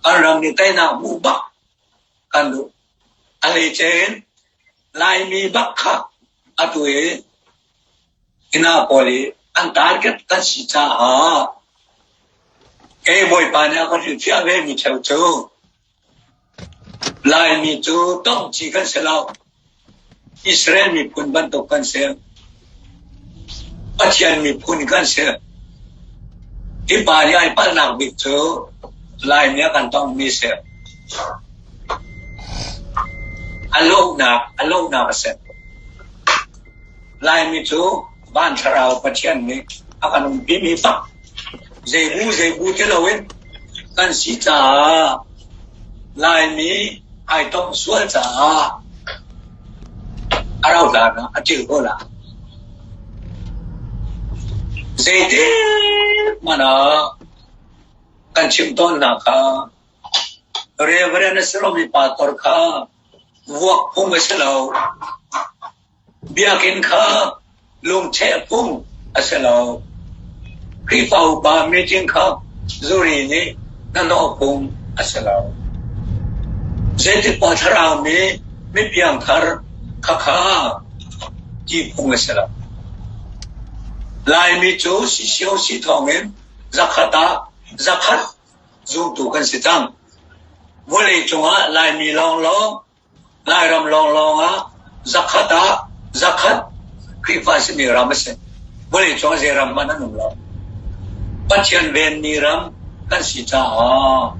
Kan ram nih teinak hmuh bak kan duh. A hleice in Laimi bak kha atu i hina pawl i an target kan si caah kei Bawipa nih a ka hrilhfiah vemi ṭheo cu Laimi cu tongci kan si lo. Israel miphun bantuk kan si. Pathian miphun kan si. Hi pa nih ai palhnak bik cu Laimi a kan tongmi si. A lohnak, a lohnak a si. Laimi cu van thlarau Pathian nih a kan umpimi bak zeibu zeibu ti loin kan si caah Laimi ai tongh sual caah a rau hlan ah a ṭil ko lai. Zeitik hmanh ah kan chim tawn hna kha Reverend a si lomi pastor kha vuak phung a si lo. Biakinn kha lungcheh phung a si lo. Khrihfa upa meeting kha zuri nih hnahnawh phung a si lo. Zeitik pa thlarau mi mipiangthar khakha ti phung a si lo. Laimi cu CCOC thawngin zakhat ah zakhat zumtu kan si cang. Vawlei cungah Laimi lawnglawng Lairam lawnglawng ah zakhat ah zakhat Khrihfa simi ram a si. Vawleicung ah zei ram hmanh an um lo. Pathian venmi ram kan si caah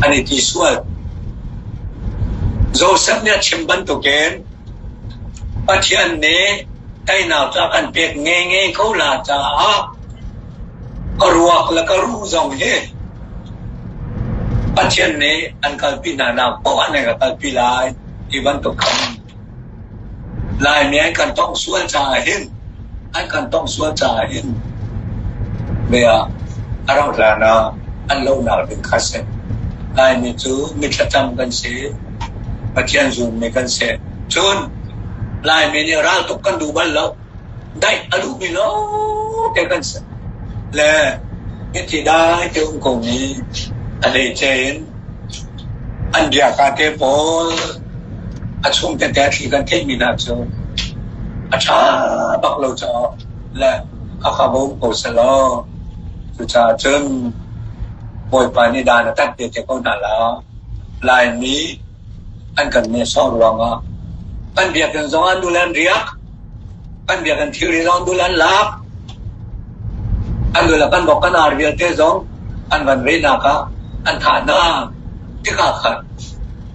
an i ti sual. Joseph nih a chim bantukin Pathian nih teinak cu a kan pek ngenge ko la caah ka ruak le ka ruh zong hi Pathian nih an kalpi hna nak paoh ah nan ka kalpi lai ti bantuk khan Laimi an kan tongh sual caah hin an kan tongh sual caah hin bia a rauh hlan ah an lohnak ding kha si. Laimi cu mi thlacam kan si, Pathian zummi kan si. Cun Laimi nih raltuk kan duh bal lo. Daih a duhmi lawngte kan si. Le hiti dai te um ko mi a hleice in an biaka te pawl a chung tete a thli kan theihmi hna cu a ṭha bak lo caah le khakha va um ko selaw cucaah cun Bawipa nih dan a tat ve te ko hna la. Laimi an kan nehsawh ruangah kan biakinn zong ah nul an riak, kan biakinn thilri zong nul an lak, an nul kan vok kan ar vialte zong an van venak ah an thah hna tikah khan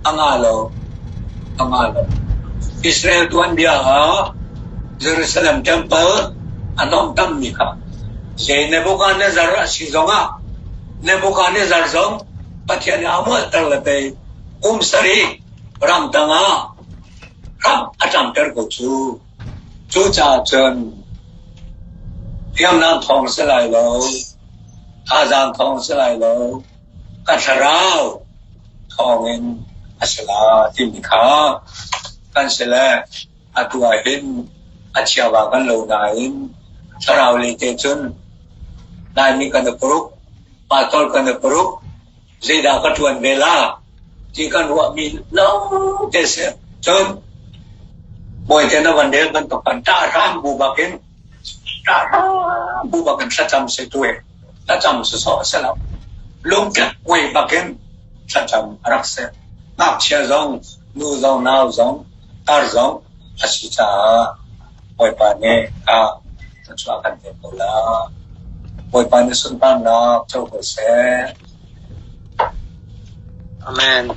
a nga lo, a nga lo. Israel tuanbia ah Jerusalem Temple a hnawmtammi kha zei Nebuchadnezzar a si zongah Nebuchadnezzar zong Pathian nih a mualter le pei kum sarih ramtang ah ram a ṭamter ko cu. Cucaah cun hriamnam thawng si lai lo, thazaang thawng si lai lo, ka thlarau thawngin a si la timi kha kan si le atu ah hin a chiava kan lo nain thlarau lei te cun Laimi kan i puruk Pastor kan i paruk, zeidah ka ṭuan ve la ti kan ruahmi lawngte si. Cun Bawite na van rel bantuk kan ṭahhram bu bakin ṭahhram bu bakin thlacam si tu hi thlacam sawsawh a si lo. Lungkep kuai bakin thlacam a rak si. Ngakchia zong, nu zong, nau zong, tar zong a si caah Bawipa nih a thluachuah kan pek ko la. Bawipa nih sunparnak co ko seh. Amen.